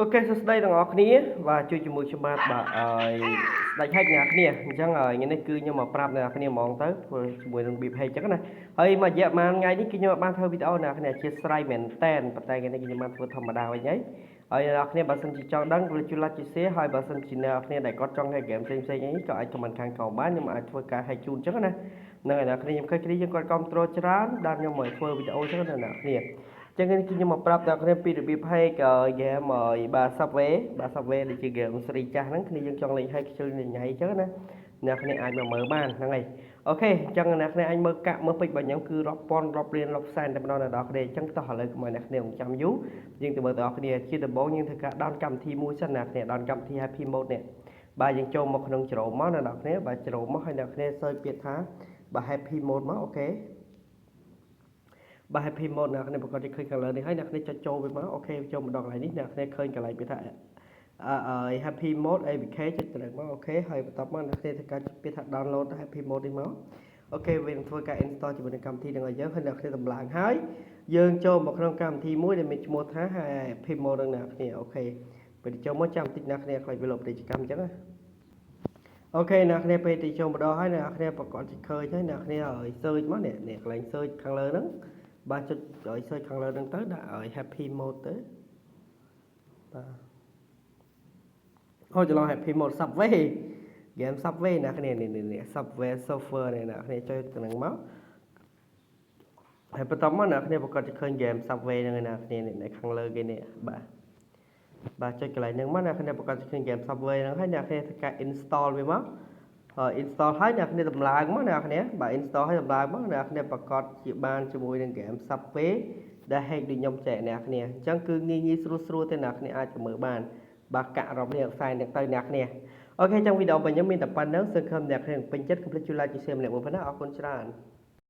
OK សួស្តីទាំងអស់គ្នាបាទជួយជាមួយខ្ញុំបាទបាទអើយស្ដេចហែកអ្នកគ្នាអញ្ចឹងហើយថ្ងៃនេះគឺខ្ញុំមកប្រាប់អ្នកគ្នាហ្មងទៅធ្វើជាមួយនឹង Bip Hack អញ្ចឹងណាហើយមួយរយៈប្រហែលថ្ងៃនេះគឺខ្ញុំអត់បានធ្វើវីដេអូអ្នកគ្នាអធ្យាស្រ័យមែនតែនប៉ុន្តែថ្ងៃនេះគឺខ្ញុំបានធ្វើធម្មតាវិញហើយហើយអ្នកគ្នាបើសិនជាចង់ដឹងគឺជួយ like ជួយ share ហើយបើសិនជាអ្នកគ្នាដែលគាត់ចង់ hack game ផ្សេងផ្សេងអីក៏អាច comment ខាងក្រោមបានខ្ញុំអាចធ្វើការ hack ជូនអញ្ចឹងណាហ្នឹងហើយអ្នកគ្នាខ្ញុំឃើញគ្នាយើងគាត់គ្រប់គ្រងច្រើនដល់ខ្ញុំមកធ្វើវីដេអូអញ្ចឹងណាអ្នកគ្នាចឹងគឺខ្ញុំមកប្រាប់ដល់គ្នាពីរបៀប hack game បាទ Subway បាទ Subway ដែលជា game ស៊េរីចាស់ហ្នឹងគ្នាយើងចង់លេង hack ខ្ជិលញញ៉ៃអញ្ចឹងណាអ្នកគ្នាអាចមកមើលបានហ្នឹងហើយ OK អញ្ចឹងអ្នកគ្នាអាចមើលកាក់មើលពេជ្ររបស់ខ្ញុំគឺរាប់ពាន់រាប់លានរាប់សែនតែម្ដងដល់គ្នាអញ្ចឹងតោះឥឡូវកុំឲ្យអ្នកគ្នាចាំយូរយើងទៅមើលដល់គ្នាជាដំបូងយើងធ្វើការ down កម្មវិធីមួយសិនអ្នកគ្នា down កម្មវិធី Happy Mode នេះបាទយើងចូលមកក្នុង Chrome មកអ្នកគ្នាបាទ Chrome មកហើយអ្នកគ្នា search ពាក្យថាបាទ Happy Mode មក OK បាទ Happy Mode អ្នកគ្នាប្រកាសជាឃើញខាងលើនេះហើយអ្នកគ្នាចុចចូលវាមក OK ចូលមកដល់កន្លែងនេះអ្នកគ្នាឃើញកន្លែងពាក្យថាអឺ Happy Mode APK ចុចទៅមក OK ហើយបន្ទាប់មកអ្នកគ្នាធ្វើការពាក្យថា download Happy Mode នេះមក OK វានឹងធ្វើការ install ជាមួយនឹងកម្មវិធីនឹងឲ្យយើងហើយអ្នកគ្នាតម្លើងហើយយើងចូលមកក្នុងកម្មវិធីមួយដែលមានឈ្មោះថា Happy Mode នឹងអ្នកគ្នា OK ពេលចូលមកចាំតិចអ្នកគ្នាខ្លាចវាលុបពាណិជ្ជកម្មអញ្ចឹងណា OK អ្នកគ្នាពេលទីចូលមកដល់ហើយអ្នកគ្នាប្រកាសជាឃើញហើយអ្នកគ្នាឲ្យ search មកនេះនេះកន្លែង search ខាងលើហ្នឹងបាទចុចឲ្យ search ខាងលើហ្នឹងទៅដាក់ឲ្យ happy mode ទៅបាទអូច្រឡំ happy mode Subway game Subway អ្នកគ្នានេះនេះ Subway Surfer នេះអ្នកគ្នាចុចទៅហ្នឹងមកហើយបន្ទាប់មកអ្នកគ្នាប្រកាសជាឃើញ game Subway ហ្នឹងឯអ្នកគ្នានេះនៅខាងលើគេនេះបាទបាទចុចកន្លែងហ្នឹងមកអ្នកគ្នាប្រកាសជាឃើញ game Subway ហ្នឹងហើយអ្នកគ្នាធ្វើការ install វាមកហើយ install ហើយអ្នកគ្នាតម្លើងមកអ្នកគ្នាបាទ install ហើយតម្លើងមកអ្នកគ្នាប្រកាសជាបានជាមួយនឹង game Subway ដែល hack ដូចខ្ញុំចែកអ្នកគ្នាអញ្ចឹងគឺងាយងាយស្រួលស្រួលទេអ្នកគ្នាអាចទៅមើលបានបាទកាក់រាប់លានខ្សែទាំងទៅអ្នកគ្នា OK ចឹងវីដេអូរបស់ខ្ញុំមានតែប៉ុណ្្នឹងសង្ឃឹមអ្នកគ្នាពេញចិត្តកុំភ្លេចជួយ like ជួយ share ម្នាក់មួយផងណាអរគុណច្រើន។